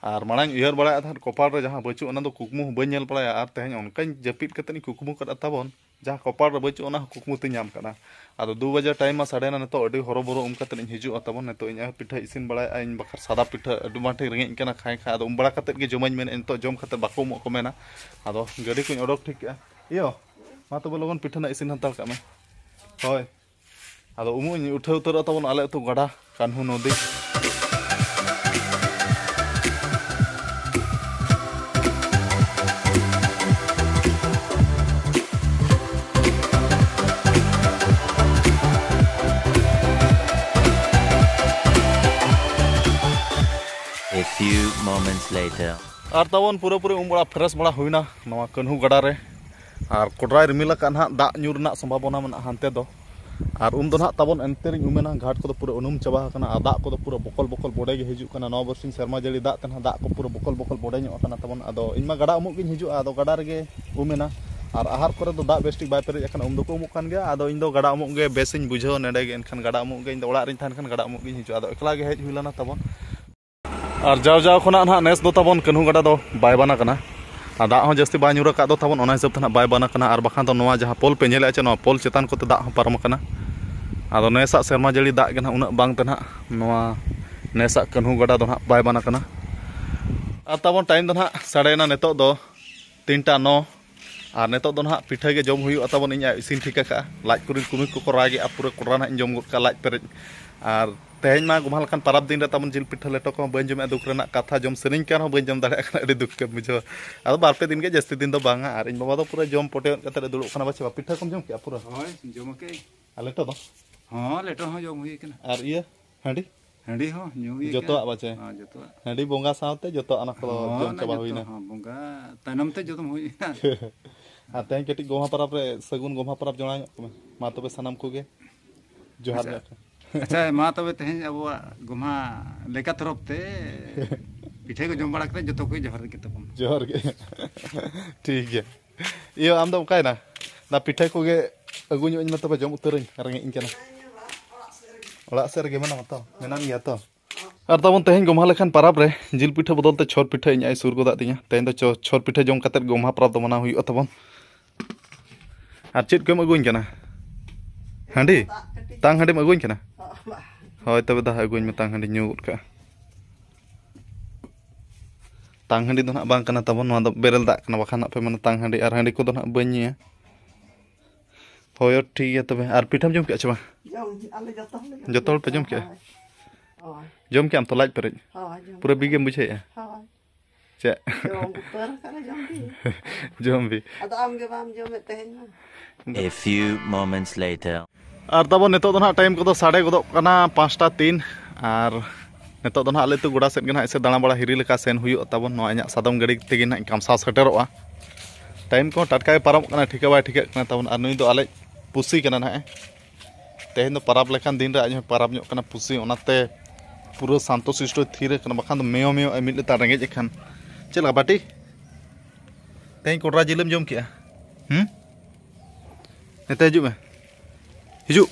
ᱟᱨ ᱢᱟᱲᱟᱝ ᱩᱭᱦᱟᱹᱨ ᱵᱟᱲᱟᱭᱮᱫ ᱛᱟᱦᱮᱸᱫ ᱠᱚᱯᱟᱞ ᱨᱮ ᱡᱟᱦᱟᱸ ᱵᱟᱹᱪᱩᱜ, ᱚᱱᱟ ᱫᱚ ᱠᱩᱠᱢᱩ ᱦᱚᱸ ᱵᱟᱹᱧ ᱧᱮᱞ ᱵᱟᱲᱟᱭᱟ᱾ ᱟᱨ ᱛᱮᱦᱮᱧ ᱚᱱᱠᱟᱧ ᱡᱟᱹᱯᱤᱫ ᱠᱟᱛᱮᱫ ᱤᱧ ᱠᱩᱠᱢᱩ ᱠᱟᱫᱟ ᱛᱟᱵᱚᱱ, ᱡᱟᱦᱟᱸ ᱠᱚᱯᱟᱞ ᱨᱮ ᱵᱟᱹᱪᱩᱜ, ᱚᱱᱟ ᱦᱚᱸ ᱠᱩᱠᱢᱩ ᱛᱤᱧ ᱧᱟᱢ ᱠᱟᱱᱟ᱾ ᱟᱫᱚ ᱫᱩ ᱵᱟᱡᱮ ᱴᱟᱭᱤᱢ ᱢᱟ ᱥᱟᱰᱮᱭᱮᱱᱟ, ᱱᱤᱛᱚᱜ ᱟᱹᱰᱤ ᱦᱚᱨᱚᱵᱚᱨᱚ ᱩᱢ ᱠᱟᱛᱮᱫ ᱤᱧ ᱦᱤᱡᱩᱜᱼᱟ ᱛᱟᱵᱚᱱ᱾ ᱱᱤᱛᱚᱜ ᱤᱧ ᱟᱭᱳ ᱯᱤᱴᱷᱟᱹ ᱤᱥᱤᱱ ᱵᱟᱲᱟᱭᱮᱫᱼᱟ, ᱤᱧ ᱵᱟᱠᱷᱨᱟ ᱥᱟᱫᱟ ᱯᱤᱴᱷᱟᱹ ᱟᱹᱰᱤ ᱢᱟᱴᱷᱤᱧ ᱨᱮᱸᱜᱮᱡ ᱠᱟᱱᱟ, ᱠᱷᱟᱭ ᱠᱷᱟᱭ᱾ ᱟᱫᱚ ᱩᱢ ᱵᱟᱲᱟ ᱠᱟᱛᱮᱫ ᱜᱮ ᱡᱚᱢᱟᱹᱧ ᱢᱮᱱᱮᱫᱼᱟ, ᱱᱤᱛᱚᱜ ᱡᱚᱢ ᱠᱟᱛᱮᱫ ᱵᱟᱠᱚ ᱩᱢᱚᱜ ᱠᱚ ᱢᱮᱱᱟ᱾ ᱟᱫᱚ ᱜᱟᱹᱰᱤ ᱠᱚᱧ ᱚᱰᱚᱠ ᱴᱷᱤᱠ ᱠᱮᱜᱼᱟ᱾ ᱤᱭᱳ, ᱢᱟ ᱛᱚᱵᱮ ᱞᱚᱜᱚᱱ ᱯᱤᱴᱷᱟᱹ ᱱᱟᱜ ᱤᱥᱤᱱ ᱦᱟᱛᱟᱲ ᱠᱟᱜ ᱢᱮ᱾ ᱦᱳᱭ, ᱟᱫᱚ ᱩᱢᱩᱜ ᱤᱧ ᱩᱴᱷᱟᱹᱣ ᱩᱛᱟᱹᱨᱚᱜᱼᱟ ᱛᱟᱵᱚᱱ ᱟᱞᱮ ᱟᱹᱛᱩ ᱜᱟᱰᱟ Kanhu ᱱᱚᱫᱤ᱾ A few moments later. ᱟᱨ ᱛᱟᱵᱚᱱ ᱯᱩᱨᱟᱹᱯᱩᱨᱤ ᱩᱢ ᱵᱟᱲᱟ ᱯᱷᱨᱮᱥ ᱵᱟᱲᱟ ᱦᱩᱭᱱᱟ ᱱᱚᱣᱟ ᱠᱟᱹᱱᱦᱩ ᱜᱟᱰᱟ ᱨᱮ᱾ ᱟᱨ ᱠᱚᱰᱨᱟᱭ ᱨᱤᱢᱤᱞ ᱟᱠᱟᱫ ᱱᱟᱦᱟᱜ, ᱫᱟᱜ ᱧᱩᱨ ᱨᱮᱱᱟᱜ ᱥᱚᱢᱵᱷᱟᱵᱚᱱᱟ ᱢᱮᱱᱟᱜᱼᱟ ᱦᱟᱱᱛᱮ ᱫᱚ᱾ ᱟᱨ ᱩᱢ ᱫᱚ ᱱᱟᱦᱟᱜ ᱛᱟᱵᱚᱱ ᱮᱱᱛᱮ ᱨᱤᱧ ᱩᱢᱮᱱᱟ, ᱜᱷᱟᱴ ᱠᱚᱫᱚ ᱯᱩᱨᱟᱹ ᱩᱱᱩᱢ ᱪᱟᱵᱟ ᱟᱠᱟᱱᱟ ᱟᱨ ᱫᱟᱜ ᱠᱚᱫᱚ ᱯᱩᱨᱟᱹ ᱵᱚᱠᱚᱞ ᱵᱚᱠᱚᱞ ᱵᱚᱰᱮ ᱜᱮ ᱦᱤᱡᱩᱜ ᱠᱟᱱᱟ᱾ ᱱᱚᱣᱟ ᱵᱟᱨᱥᱤᱧ ᱥᱮᱨᱢᱟ ᱡᱟᱹᱲᱤ ᱫᱟᱜ ᱛᱮ ᱱᱟᱦᱟᱜ ᱫᱟᱜ ᱠᱚ ᱯᱩᱨᱟᱹ ᱵᱚᱠᱚᱞ ᱵᱚᱠᱚᱞ ᱵᱚᱰᱮ ᱧᱚᱜ ᱟᱠᱟᱱᱟ ᱛᱟᱵᱚᱱ᱾ ᱟᱫᱚ ᱤᱧ ᱢᱟ ᱜᱟᱰᱟ ᱩᱢᱩᱜ ᱜᱤᱧ ᱦᱤᱡᱩᱜᱼᱟ, ᱟᱫᱚ ᱜᱟᱰᱟ ᱨᱮᱜᱮ ᱩᱢᱮᱱᱟ᱾ ᱟᱨ ᱟᱦᱟᱨ ᱠᱚᱨᱮ ᱫᱚ ᱫᱟᱜ ᱵᱮᱥ ᱴᱷᱤᱠ ᱵᱟᱭ ᱯᱮᱨᱮᱡ ᱟᱠᱟᱱᱟ, ᱩᱢ ᱫᱚᱠᱚ ᱩᱢᱩᱜ ᱠᱟᱱ ᱜᱮᱭᱟ᱾ ᱟᱫᱚ ᱤᱧ ᱫᱚ ᱜᱟᱰᱟ ᱩᱢᱩᱜ ᱜᱮ ᱵᱮᱥᱤᱧ ᱵᱩᱡᱷᱟᱹᱣᱟ ᱱᱚᱸᱰᱮ ᱜᱮ, ᱮᱱᱠᱷᱟᱱ ᱜᱟᱰᱟ ᱩᱢᱩᱜ ᱜᱮ, ᱤᱧ ᱫᱚ ᱚᱲᱟᱜ ᱨᱤᱧ ᱛᱟᱦᱮᱱ ᱠᱷᱟᱱ ᱜᱟᱰᱟ ᱩᱢᱩᱜ ᱜᱤᱧ ᱦᱤᱡᱩᱜᱼᱟ᱾ ᱟᱫᱚ ᱮᱠᱞᱟ ᱜᱮ ᱦᱮᱡ ᱦᱩᱭ ᱞᱮᱱᱟ ᱛᱟᱵᱚᱱ᱾ ᱟᱨ ᱡᱟᱣ ᱡᱟᱣ ᱠᱷᱚᱱᱟᱜ ᱱᱟᱦᱟᱜ ᱱᱮᱥ ᱫᱚ ᱛᱟᱵᱚᱱ ᱠᱟᱹᱱᱦᱩ ᱜᱟᱰᱟ ᱫᱚ ᱵᱟᱭ ᱵᱟᱱ ᱟᱠᱟᱱᱟ᱾ ᱟᱨ ᱫᱟᱜ ᱦᱚᱸ ᱡᱟᱹᱥᱛᱤ ᱵᱟᱭ ᱧᱩᱨ ᱟᱠᱟᱫ ᱫᱚ ᱛᱟᱵᱚᱱ, ᱚᱱᱟ ᱦᱤᱥᱟᱹᱵ ᱛᱮ ᱱᱟᱦᱟᱜ ᱵᱟᱭ ᱵᱟᱱ ᱟᱠᱟᱱᱟ᱾ ᱟᱨ ᱵᱟᱠᱷᱟᱱ ᱫᱚ ᱱᱚᱣᱟ ᱡᱟᱦᱟᱸ ᱯᱳᱞ ᱯᱮ ᱧᱮᱞᱮᱫᱼᱟ ᱪᱮ, ᱱᱚᱣᱟ ᱯᱳᱞ ᱪᱮᱛᱟᱱ ᱠᱚᱛᱮ ᱫᱟᱜ ᱦᱚᱸ ᱯᱟᱨᱚᱢ ᱟᱠᱟᱱᱟ᱾ ᱟᱫᱚ ᱱᱮᱥᱟᱜ ᱥᱮᱨᱢᱟ ᱡᱟᱹᱲᱤ ᱫᱟᱜ ᱜᱮ ᱱᱟᱦᱟᱜ ᱩᱱᱟᱹᱜ ᱵᱟᱝ ᱛᱮ ᱱᱟᱦᱟᱜ ᱱᱚᱣᱟ ᱱᱮᱥᱟᱜ ᱠᱟᱹᱱᱦᱩ ᱜᱟᱰᱟ ᱫᱚ ᱱᱟᱦᱟᱜ ᱵᱟᱭ ᱵᱟᱱ ᱟᱠᱟᱱᱟ᱾ ᱟᱨ ᱛᱟᱵᱚᱱ ᱴᱟᱭᱤᱢ ᱫᱚ ᱱᱟᱦᱟᱜ ᱥᱟᱰᱮᱭᱮᱱᱟ ᱱᱤᱛᱚᱜ ᱫᱚ ᱛᱤᱱᱴᱟ ᱱᱚ᱾ ᱟᱨ ᱱᱤᱛᱚᱜ ᱫᱚ ᱱᱟᱦᱟᱜ ᱯᱤᱴᱷᱟᱹ ᱜᱮ ᱡᱚᱢ ᱦᱩᱭᱩᱜᱼᱟ ᱛᱟᱵᱚᱱ, ᱤᱧ ᱟᱭᱳ ᱤᱥᱤᱱ ᱴᱷᱤᱠ ᱟᱠᱟᱫᱼᱟ᱾ ᱞᱟᱡ ᱠᱚᱨᱮ ᱠᱩᱢᱤ ᱠᱚᱠᱚ ᱨᱟᱜᱮᱜᱼᱟ, ᱯᱩᱨᱟᱹ ᱠᱚᱰᱨᱟ ᱱᱟᱦᱟᱜ ᱤᱧ ᱡᱚᱢ ᱜᱚᱫ ᱠᱟᱜᱼᱟ, ᱞᱟᱡ ᱯᱮᱨᱮᱡ᱾ ᱟᱨ ᱛᱮᱦᱮᱧ ᱢᱟ ᱜᱚᱢᱦᱟ ᱞᱮᱠᱟᱱ ᱯᱟᱨᱟᱵᱽ ᱫᱤᱱ ᱨᱮ ᱛᱟᱵᱚᱱ ᱡᱤᱞ ᱯᱤᱴᱷᱟᱹ ᱞᱮᱴᱚ ᱠᱚᱦᱚᱸ ᱵᱟᱹᱧ ᱡᱚᱢᱮᱜᱼᱟ, ᱫᱩᱠ ᱨᱮᱱᱟᱜ ᱠᱟᱛᱷᱟ, ᱡᱚᱢ ᱥᱟᱱᱟᱧ ᱠᱟᱱ ᱨᱮᱦᱚᱸ ᱵᱟᱹᱧ ᱡᱚᱢ ᱫᱟᱲᱮᱭᱟᱜ ᱠᱟᱱᱟ, ᱟᱹᱰᱤ ᱫᱩᱠ ᱜᱮᱢ ᱵᱩᱡᱷᱟᱹᱣᱟ᱾ ᱟᱫᱚ ᱵᱟᱨ ᱯᱮ ᱫᱤᱱ ᱜᱮ, ᱡᱟᱹᱥᱛᱤ ᱫᱤᱱ ᱫᱚ ᱵᱟᱝᱟ᱾ ᱟᱨ ᱤᱧ ᱵᱟᱵᱟ ᱫᱚ ᱯᱩᱨᱟᱹ ᱡᱚᱢ ᱯᱚᱴᱮ ᱜᱚᱫ ᱠᱟᱛᱮᱫ ᱮ ᱫᱩᱲᱩᱵ ᱠᱟᱱᱟ᱾ ᱵᱟᱪᱷᱮ ᱵᱟ, ᱯᱤᱴᱷᱟᱹ ᱠᱚᱢ ᱡᱚᱢ ᱠᱮᱜᱼᱟ ᱯᱩᱨᱟᱹ? ᱦᱳᱭ, ᱡᱚᱢ ᱠᱮᱜᱼᱟᱹᱧ᱾ ᱟᱨ ᱞᱮᱴᱚ ᱫᱚ? ᱦᱚᱸ, ᱞᱮᱴᱚ ᱦᱚᱸ ᱡᱚᱢ ᱦᱩᱭ ᱠᱟᱱᱟ᱾ ᱟᱨ ᱤᱭᱟᱹ, ᱦᱟᱺᱰᱤ? ᱦᱟᱺᱰᱤ ᱦᱚᱸ ᱧᱩ ᱦᱩᱭ ᱡᱚᱛᱚᱣᱟᱜ ᱠᱟᱱᱟ᱾ ᱯᱟᱪᱮ? ᱦᱚᱸ, ᱡᱚᱛᱚᱣᱟᱜ᱾ ᱦᱟᱺᱰᱤ ᱵᱚᱸᱜᱟ ᱥᱟᱶᱛᱮ ᱡᱚᱛᱚᱣᱟᱜ ᱚᱱᱟ ᱠᱚᱫᱚ ᱦᱚᱸ, ᱡᱚᱢ ᱚᱱᱟ ᱪᱟᱵᱟ ᱡᱚᱛᱚ ᱦᱩᱭᱱᱟ᱾ ᱦᱚᱸ, ᱵᱚᱸᱜᱟ ᱛᱟᱭᱱᱚᱢ ᱛᱮ ᱡᱚᱢ ᱦᱩᱭᱱᱟ᱾ ᱟᱨ ᱛᱮᱦᱮᱧ ᱠᱟᱹᱴᱤᱡ ᱜᱚᱢᱦᱟ ᱯᱚᱨᱚᱵᱽ ᱨᱮ ᱥᱟᱹᱜᱩᱱ ᱜᱚᱢᱦᱟ ᱯᱚᱨᱚᱵᱽ ᱡᱚᱲᱟᱣ ᱧᱚᱜ ᱠᱚᱢᱮ᱾ ᱢᱟ ᱛᱚᱵᱮ ᱥᱟᱱᱟᱢ ᱠᱚᱜᱮ ᱡᱚᱦᱟᱨ ᱟᱪᱪᱷᱟ᱾ ᱧᱚᱜ ᱠᱚ᱾ ᱟᱪᱪᱷᱟ, ᱢᱟ ᱛᱚᱵᱮ ᱛᱮᱦᱮᱧ ᱟᱵᱚᱣᱟᱜ ᱜᱚᱢᱦᱟ ᱞᱮᱠᱟ ᱛᱚᱨᱚᱯ ᱛᱮ ᱯᱤᱴᱷᱟᱹ ᱠᱚ ᱡᱚᱢ ᱵᱟᱲᱟ ᱠᱟᱛᱮ ᱡᱚᱛᱚ ᱠᱚ ᱡᱚᱦᱟᱨ ᱜᱮ ᱛᱟᱵᱚᱱ᱾ ᱡᱚᱦᱟᱨ ᱜᱮ᱾ ᱴᱷᱤᱠ ᱜᱮᱭᱟ᱾ ᱤᱭᱟᱹ, ᱟᱢ ᱫᱚ ᱚᱠᱟᱭᱮᱱᱟ? ᱚᱱᱟ ᱯᱤᱴᱷᱟᱹ ᱠᱚᱜᱮ ᱟᱹᱜᱩ ᱧᱚᱜ ᱟᱹᱧ ᱢᱮ ᱛᱚᱵᱮ, ᱡᱚᱢ ᱩᱛᱟᱹᱨᱟᱹᱧ, ᱨᱮᱸᱜᱮᱡ ᱤᱧ ᱠᱟᱱᱟ᱾ ᱚᱲᱟᱜ ᱥᱮᱫ ᱨᱮᱜᱮ ᱢᱮᱱᱟᱢᱟ ᱛᱚ? ᱢᱮᱱᱟᱢ ᱜᱮᱭᱟ ᱛᱚ? ᱟᱨ ᱛᱟᱵᱚᱱ ᱛᱮᱦᱮᱧ ᱜᱚᱢᱦᱟ ᱞᱮᱠᱷᱟᱱ ᱯᱟᱨᱟᱵᱽ ᱨᱮ ᱡᱤᱞ ᱯᱤᱴᱷᱟᱹ ᱵᱚᱫᱚᱞ ᱛᱮ ᱪᱷᱚᱨ ᱯᱤᱴᱷᱟᱹ ᱤᱧ ᱟᱭ ᱥᱩᱨ ᱜᱚᱫᱟᱜ ᱛᱤᱧᱟ᱾ ᱛᱮᱦᱮᱧ ᱫᱚ ᱪᱷᱚ-, ᱪᱷᱚᱨ ᱯᱤᱴᱷᱟᱹ ᱡᱚᱢ ᱠᱟᱛᱮ ᱜᱚᱢᱦᱟ ᱯᱟᱨᱟᱵᱽ ᱫᱚ ᱢᱟᱱᱟᱣ ᱦᱩᱭᱩᱜᱼᱟ ᱛᱟᱵᱚᱱ᱾ ᱟᱨ ᱪᱮᱫ ᱠᱚᱢ ᱟᱹᱜᱩᱧ ᱠᱟᱱᱟ? ᱦᱟᱺᱰᱤ? ᱛᱟᱝ ᱦᱟᱺᱰᱤᱢ ᱟᱹᱜᱩᱧ ᱠᱟᱱᱟ? ᱦᱳᱭ, ᱛᱚᱵᱮ ᱫᱟ ᱟᱹᱜᱩᱧ ᱢᱮ, ᱛᱟᱝ ᱦᱟᱺᱰᱤ ᱧᱩ ᱜᱚᱫ ᱠᱟᱜᱼᱟ᱾ ᱛᱟᱝ ᱦᱟᱺᱰᱤ ᱫᱚ ᱱᱟᱦᱟᱜ ᱵᱟᱝ ᱠᱟᱱᱟ ᱛᱟᱵᱚᱱ, ᱱᱚᱣᱟ ᱫᱚ ᱵᱮᱨᱮᱞ ᱫᱟᱜ ᱠᱟᱱᱟ, ᱵᱟᱠᱷᱟᱱ ᱦᱟᱸᱜ ᱯᱮ ᱢᱮᱱᱟ ᱛᱟᱝ ᱦᱟᱺᱰᱤ ᱟᱨ ᱦᱟᱺᱰᱤ ᱠᱚᱫᱚ ᱱᱟᱦᱟᱜ ᱵᱟᱹᱧ ᱧᱩᱭᱟ᱾ ᱦᱳᱭ, ᱴᱷᱤᱠ ᱜᱮᱭᱟ ᱛᱚᱵᱮ᱾ ᱟᱨ ᱯᱤᱴᱷᱟᱹᱢ ᱡᱚᱢ ᱠᱮᱜᱼᱟ ᱪᱮ ᱵᱟᱝ? ᱡᱚᱢ, ᱟᱞᱮ ᱡᱚᱛᱚ ᱦᱚᱲ ᱞᱮ ᱡᱚᱢ ᱡᱚᱛᱚ ᱦᱚᱲ ᱯᱮ ᱠᱮᱜᱼᱟ᱾ ᱡᱚᱢ ᱠᱮᱜᱼᱟ? ᱦᱳᱭ᱾ ᱦᱳᱭ᱾ ᱡᱚᱢ ᱠᱮᱜᱼᱟᱢ ᱛᱚ ᱞᱟᱡ ᱯᱮᱨᱮᱡ? ᱦᱳᱭ, ᱡᱚᱢ ᱯᱩᱨᱟᱹ ᱠᱮᱜᱼᱟ᱾ ᱵᱤᱜᱮᱢ ᱵᱩᱡᱷᱟᱹᱣᱮᱜᱼᱟ? ᱦᱳᱭ᱾ ᱪᱮᱫ? ᱡᱚᱢ ᱩᱛᱟᱹᱨ ᱟᱠᱟᱫ ᱞᱮ ᱡᱚᱢ ᱵᱤ᱾ ᱡᱚᱢ ᱵᱤ᱾ ᱟᱫᱚ ᱟᱢ ᱜᱮ ᱵᱟᱢ ᱡᱚᱢᱮᱫ ᱛᱟᱦᱮᱸᱱ ᱢᱟ᱾ A few moments later. ᱟᱨ ᱛᱟᱵᱚᱱ ᱱᱤᱛᱚᱜ ᱫᱚ ᱱᱟᱦᱟᱜ ᱴᱟᱭᱤᱢ ᱠᱚᱫᱚ ᱥᱟᱰᱮ ᱜᱚᱫᱚᱜ ᱠᱟᱱᱟ ᱯᱟᱸᱪᱴᱟ ᱛᱤᱱ, ᱟᱨ ᱱᱤᱛᱚᱜ ᱫᱚ ᱱᱟᱦᱟᱜ ᱟᱞᱮ ᱟᱹᱛᱩ ᱜᱚᱰᱟ ᱥᱮᱫ ᱜᱮ ᱱᱟᱦᱟᱜ ᱮᱥᱮ ᱫᱟᱬᱟ ᱵᱟᱲᱟ ᱦᱤᱨᱤ ᱞᱮᱠᱟ ᱥᱮᱱ ᱦᱩᱭᱩᱜ ᱛᱟᱵᱚᱱ᱾ ᱱᱚᱣᱟ ᱤᱧᱟᱹᱜ ᱥᱟᱫᱚᱢ ᱜᱟᱹᱰᱤ ᱛᱮᱜᱮ ᱱᱟᱦᱟᱜ ᱤᱧ ᱠᱟᱢᱥᱟᱣ ᱥᱮᱴᱮᱨᱚᱜᱼᱟ᱾ ᱴᱟᱭᱤᱢ ᱠᱚᱦᱚᱸ ᱴᱟᱴᱠᱟ ᱜᱮ ᱯᱟᱨᱚᱢᱚᱜ ᱠᱟᱱᱟ, ᱴᱷᱤᱠᱟᱹ ᱵᱟᱭ ᱴᱷᱤᱠᱟᱹᱜ ᱠᱟᱱᱟ ᱛᱟᱵᱚᱱ᱾ ᱟᱨ ᱱᱩᱭ ᱫᱚ ᱟᱞᱮ ᱯᱩᱥᱤ ᱠᱟᱱᱟ ᱱᱟᱦᱟᱜ᱾ ᱛᱮᱦᱮᱧ ᱫᱚ ᱯᱟᱨᱟᱵᱽ ᱞᱮᱠᱟᱱ ᱫᱤᱱ ᱨᱮ ᱟᱡ ᱦᱚᱸᱭ ᱯᱟᱨᱟᱵᱽ ᱧᱚᱜ ᱠᱟᱱᱟ ᱯᱩᱥᱤ, ᱚᱱᱟᱛᱮ ᱯᱩᱨᱟᱹ ᱥᱟᱱᱛᱚ ᱥᱤᱥᱴᱚᱭ ᱛᱷᱤᱨ ᱟᱠᱟᱱᱟ, ᱵᱟᱠᱷᱟᱱ ᱫᱚ ᱢᱮᱭᱚ ᱢᱮᱭᱚ ᱟᱭ ᱢᱤᱫ ᱞᱮᱛᱟᱲ ᱨᱮᱸᱜᱮᱡ ᱮ ᱠᱷᱟᱱ᱾ ᱪᱮᱫ ᱞᱮᱠᱟ ᱵᱟᱹᱴᱤ? ᱛᱮᱦᱮᱧ ᱠᱚᱰᱨᱟ ᱡᱤᱞᱮᱢ ᱡᱚᱢ ᱠᱮᱜᱼᱟ? ᱦᱩᱸ? ᱱᱮᱛᱮ ᱦᱤᱡᱩᱜ ᱢᱮ, ᱦᱤᱡᱩᱜ᱾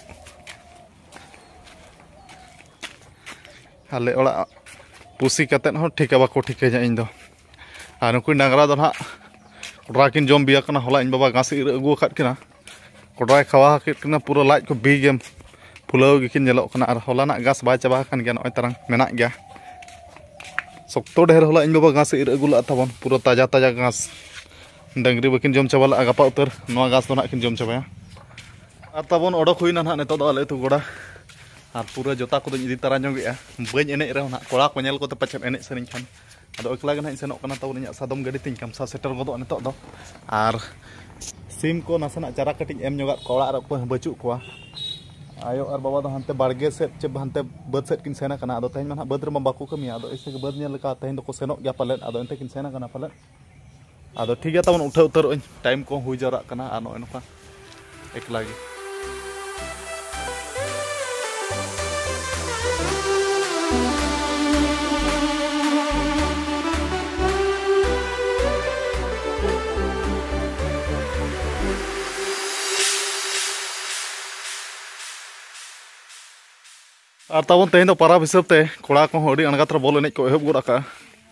ᱟᱞᱮ ᱚᱲᱟᱜ ᱯᱩᱥᱤ ᱠᱟᱛᱮᱫ ᱦᱚᱸ ᱴᱷᱤᱠᱟ ᱵᱟᱠᱚ ᱴᱷᱤᱠᱟᱹᱧᱟ ᱤᱧ ᱫᱚ᱾ ᱟᱨ ᱱᱩᱠᱩ ᱰᱟᱝᱨᱟ ᱫᱚ ᱱᱟᱦᱟᱜ ᱠᱚᱰᱨᱟ ᱠᱤᱱ ᱡᱚᱢ ᱵᱤᱭᱟ ᱠᱟᱱᱟ᱾ ᱦᱚᱞᱟ ᱤᱧ ᱵᱟᱵᱟ ᱜᱷᱟᱥ ᱤᱨ ᱟᱹᱜᱩ ᱟᱠᱟᱫ ᱠᱤᱱᱟ, ᱠᱚᱰᱨᱟᱭ ᱠᱷᱟᱣᱟ ᱠᱮᱫ ᱠᱤᱱᱟ, ᱯᱩᱨᱟᱹ ᱞᱟᱡ ᱠᱚ ᱵᱤ ᱜᱮᱢ ᱯᱷᱩᱞᱟᱹᱣ ᱜᱮᱠᱤᱱ ᱧᱮᱞᱚᱜ ᱠᱟᱱᱟ᱾ ᱟᱨ ᱦᱚᱞᱟᱱᱟᱜ ᱜᱷᱟᱥ ᱵᱟᱭ ᱪᱟᱵᱟ ᱟᱠᱟᱱ ᱜᱮᱭᱟ, ᱱᱚᱜᱼᱚᱭ ᱛᱟᱨᱟᱝ ᱢᱮᱱᱟᱜ ᱜᱮᱭᱟ᱾ ᱥᱚᱠᱛᱚ ᱰᱷᱮᱨ ᱦᱚᱞᱟ ᱤᱧ ᱵᱟᱵᱟ ᱜᱷᱟᱥ ᱤᱨ ᱟᱹᱜᱩ ᱞᱟᱜᱼᱟ ᱛᱟᱵᱚᱱ, ᱯᱩᱨᱟᱹ ᱛᱟᱡᱟ ᱛᱟᱡᱟ ᱜᱷᱟᱥ᱾ ᱰᱟᱹᱝᱨᱤ ᱵᱟᱹᱠᱤᱱ ᱡᱚᱢ ᱪᱟᱵᱟ ᱞᱟᱜᱼᱟ, ᱜᱟᱯᱟ ᱩᱛᱟᱹᱨ ᱱᱚᱣᱟ ᱜᱷᱟᱥ ᱫᱚ ᱱᱟᱦᱟᱜ ᱠᱤᱱ ᱡᱚᱢ ᱪᱟᱵᱟᱭᱟ᱾ ᱟᱨ ᱛᱟᱵᱚᱱ ᱚᱰᱚᱠ ᱦᱩᱭᱱᱟ ᱱᱟᱦᱟᱜ ᱱᱤᱛᱚᱜ ᱫᱚ ᱟᱞᱮ ᱟᱹᱛᱩ ᱜᱚᱰᱟ᱾ ᱟᱨ ᱯᱩᱨᱟᱹ ᱡᱚᱛᱟ ᱠᱚᱫᱚᱧ ᱤᱫᱤ ᱛᱟᱨᱟ ᱧᱚᱜᱮᱜᱼᱟ, ᱵᱟᱹᱧ ᱮᱱᱮᱡ ᱨᱮᱦᱚᱸ ᱱᱟᱦᱟᱜ ᱠᱚᱲᱟ ᱠᱚ ᱧᱮᱞ ᱠᱚᱛᱮ ᱯᱟᱪᱮᱫ ᱮᱱᱮᱡ ᱥᱮᱨᱮᱧ ᱠᱷᱟᱱ᱾ ᱟᱫᱚ ᱮᱠᱞᱟ ᱜᱮ ᱱᱟᱦᱟᱜ ᱤᱧ ᱥᱮᱱᱚᱜ ᱠᱟᱱᱟ ᱛᱟᱵᱚᱱ, ᱤᱧᱟᱹᱜ ᱥᱟᱫᱚᱢ ᱜᱟᱹᱰᱤ ᱛᱤᱧ ᱠᱟᱢᱥᱟ ᱥᱮᱴᱮᱨ ᱜᱚᱫᱚᱜᱼᱟ ᱱᱤᱛᱚᱜ ᱫᱚ᱾ ᱟᱨ ᱥᱤᱢ ᱠᱚ ᱱᱟᱥᱮᱱᱟᱜ ᱪᱟᱨᱟ ᱠᱟᱹᱴᱤᱡ ᱮᱢ ᱧᱚᱜᱟᱫ ᱠᱚᱣᱟ, ᱚᱲᱟᱜ ᱨᱮ ᱚᱠᱚᱭ ᱦᱚᱸ ᱵᱟᱹᱪᱩᱜ ᱠᱚᱣᱟ᱾ ᱟᱭᱳ ᱟᱨ ᱵᱟᱵᱟ ᱫᱚ ᱦᱟᱱᱛᱮ ᱵᱟᱲᱜᱮ ᱥᱮᱫ ᱪᱮ ᱦᱟᱱᱛᱮ ᱵᱟᱹᱫᱽ ᱥᱮᱫ ᱠᱤᱱ ᱥᱮᱱ ᱟᱠᱟᱱᱟ᱾ ᱟᱫᱚ ᱛᱮᱦᱮᱧ ᱢᱟ ᱱᱟᱦᱟᱜ ᱵᱟᱹᱫᱽ ᱨᱮᱢᱟ ᱵᱟᱠᱚ ᱠᱟᱹᱢᱤᱭᱟ, ᱟᱫᱚ ᱮᱭᱥᱮ ᱜᱮ ᱵᱟᱹᱫᱽ ᱧᱮᱞ ᱞᱮᱠᱟ ᱛᱮᱦᱮᱧ ᱫᱚᱠᱚ ᱥᱮᱱᱚᱜ ᱜᱮᱭᱟ ᱯᱟᱞᱮᱫ, ᱟᱫᱚ ᱮᱱᱛᱮ ᱠᱤᱱ ᱥᱮᱱ ᱟᱠᱟᱱᱟ ᱯᱟᱞᱮᱫ᱾ ᱟᱫᱚ ᱴᱷᱤᱠ ᱜᱮᱭᱟ ᱛᱟᱵᱚᱱ, ᱩᱴᱷᱟᱹᱣ ᱩᱛᱟᱹᱨᱚᱜ ᱟᱹᱧ, ᱴᱟᱭᱤᱢ ᱠᱚ ᱦᱩᱭ ᱡᱟᱣᱨᱟᱜ ᱠᱟᱱᱟ᱾ ᱟᱨ ᱱᱚᱜᱼᱚᱭ ᱱᱚᱝᱠᱟ ᱮᱠᱞᱟ ᱜᱮ᱾ ᱟᱨ ᱛᱟᱵᱚᱱ ᱛᱮᱦᱮᱧ ᱫᱚ ᱯᱟᱨᱟᱵᱽ ᱦᱤᱥᱟᱹᱵ ᱛᱮ ᱠᱚᱲᱟ ᱠᱚᱦᱚᱸ ᱟᱹᱰᱤ ᱟᱬᱜᱟᱛ ᱨᱮ ᱵᱚᱞ ᱮᱱᱮᱡ ᱠᱚ ᱮᱦᱚᱵ ᱜᱚᱫ ᱟᱠᱟᱫᱼᱟ᱾